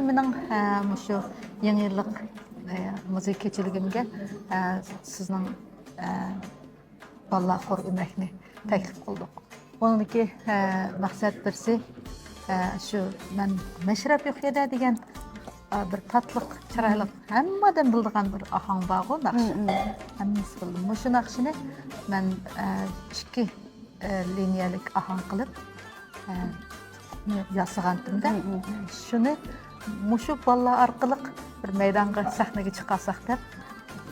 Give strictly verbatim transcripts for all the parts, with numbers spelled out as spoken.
مېنىڭ، ئە، مۇشۇ يېڭى يىللىق، ئە، مۇزىكا كېچىلىكىمگە، ئە، سىزنىڭ، ئە، بالىلار خور ئۆمەكنى تەكلىپ قىلدۇق. ئۇنىڭدىكى، ئە، مەقسەت بىرسى، ئە، شۇ مەن مەشرەپ يوق يەردە دېگەن، ئە، بىر تاتلىق، چىرايلىق، ھەممە ئادەم بىلىدىغان بىر ئاھاڭ بارغۇ، ناخشا. ھەممىسى بىلىدۇ. مۇشۇ ناخشىنى مەن، ئە، ئىككى، ئە، لىنىيەلىك ئاھاڭ قىلىپ، ئە، ياسىغانتىمدە، شۇنى مۇشۇ بالىلار ئارقىلىق بىر مەيدانغا، سەھنىگە چىقارساق دەپ،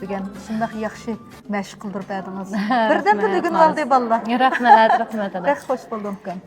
بۈگۈن شۇنداق ياخشى مەشىق قىلدۇرۇپ بەردىڭىز. بىردەمدىلا ئۆگىنىۋالدى بالىلار. رەھمەت، رەھمەت، رەھمەت. بەك خوش بولدۇم، ئۇكام.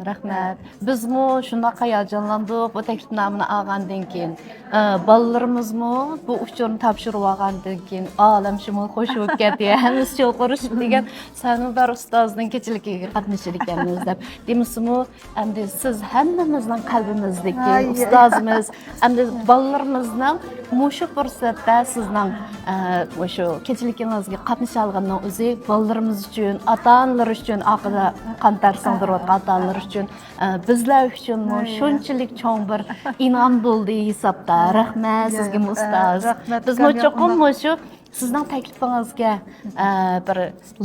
رەھمەت. بىزمۇ شۇنداق ھاياجانلاندۇق بۇ تەكلىپنامىنى ئالغاندىن كېيىن. ئە، بالىلىرىمىزمۇ بۇ ئۇچۇرنى تاپشۇرۇۋالغاندىن كېيىن ئالەم شۇمۇل خوش بولۇپ كەتتى. ھەممىسى چولقۇرۇشۇپ دېگەن سەنۇبار ئۇستازنىڭ كېچىلىكىگە قاتنىشىدىكەنمىز دەپ. دېمىسىمۇ، ئەمدى سىز ھەممىمىزنىڭ قەلبىمىزدىكى ئۇستازىمىز، ئەمدى بالىلىرىمىزنىڭ مۇشۇ پۇرسەتتە سىزنىڭ، ئە، مۇشۇ كېچىلىكىڭىزگە قاتنىشالىغىنىنىڭ ئۆزى بالىلىرىمىز ئۈچۈن، ئاتا-ئانىلىرى ئۈچۈن ئارقىدا قان تەر سىڭدۈرۈۋاتقان ئاتا-ئانىلىرى ئۈچۈن، ئە، بىزلەر ئۈچۈنمۇ شۇنچىلىك چوڭ بىر ئىنئام بولدى ھېسابتا. رەھمەت سىزگىمۇ، ئۇستاز. بىزمۇ چوقۇم مۇشۇ سىزنىڭ تەكلىپىڭىزگە، ئە، بىر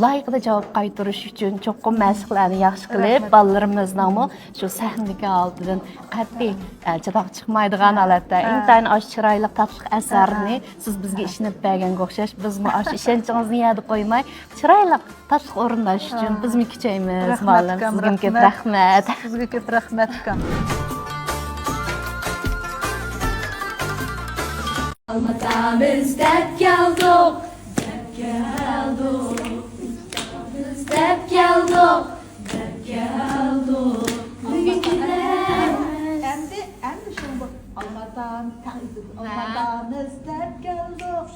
لايىقىدا جاۋاب قايتۇرۇش ئۈچۈن چوقۇم مەشىقلەرنى ياخشى قىلىپ، بالىلىرىمىزنىڭمۇ شۇ سەھنىدىكى ھالىتىدىن قەتئىي، ئە، چىداق چىقمايدىغان ھالەتتە، ئىنتايىن ئاشۇ چىرايلىق تاتلىق ئەسەرنى سىز بىزگە ئىشىنىپ بەرگەنگە ئوخشاش، بىزمۇ ئاشۇ ئىشەنچىڭىزنى يەردە قويماي، چىرايلىق تاتلىق ئورۇنداش ئۈچۈن بىزمۇ كۈچەيمىز، مۇئەللىم. سىزگىمۇ كۆپ رەھمەت. سىزگە كۆپ رەھمەت، ئۇكام. ئالماتامىز دەپ كەلدۇق، دەپ كەلدۇق. ئالماتامىز دەپ كەلدۇق، دەپ كەلدۇق. بۈگۈنكىدەك. ئەمدى، ئەمدى شۇ بۇ. ئالماتام-، ئالماتامىز دەپ كەلدۇق،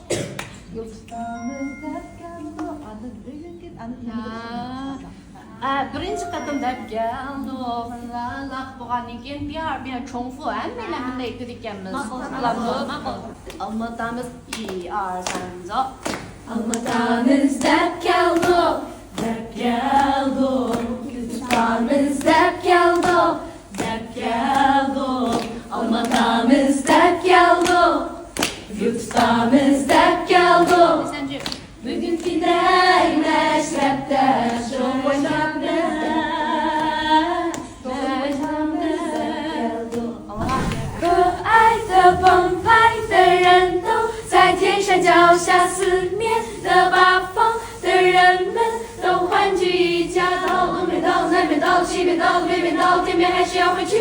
يۇلتۇزتامىز دەپ كەلدۇق. ئاندىن بۈگۈنكى، ئاندىن نېمە دەپ كەلدۇق؟ ئە، بىرىنچى قېتىم دەپ كەلدۇق. لالاق بولغاندىن كېيىن بىر، بىر چوڭفۇ ھەممەيلەن بىللە ئېيتىدىكەنمىز. ماقۇل، ماقۇل. ئالماتامىز، ئى، ئار، سانزا. ئالماتامىز دەپ كەلدۇق، دەپ كەلدۇق. يۇلتۇزتامىز دەپ كەلدۇق، دەپ كەلدۇق. ئالماتامىز دەپ كەلدۇق، يۇلتۇزتامىز دەپ كەلدۇق. بۈگۈنكىدەك مەشرەپتە شۇڭغۇ مەشرەپتە، شۇڭغۇ مەشرەپتە. 可爱的澎湃的人都在天山脚下四面的八方的人们都欢聚一家，到东边，到南边，到西边，到北边，到天边，还是要回去。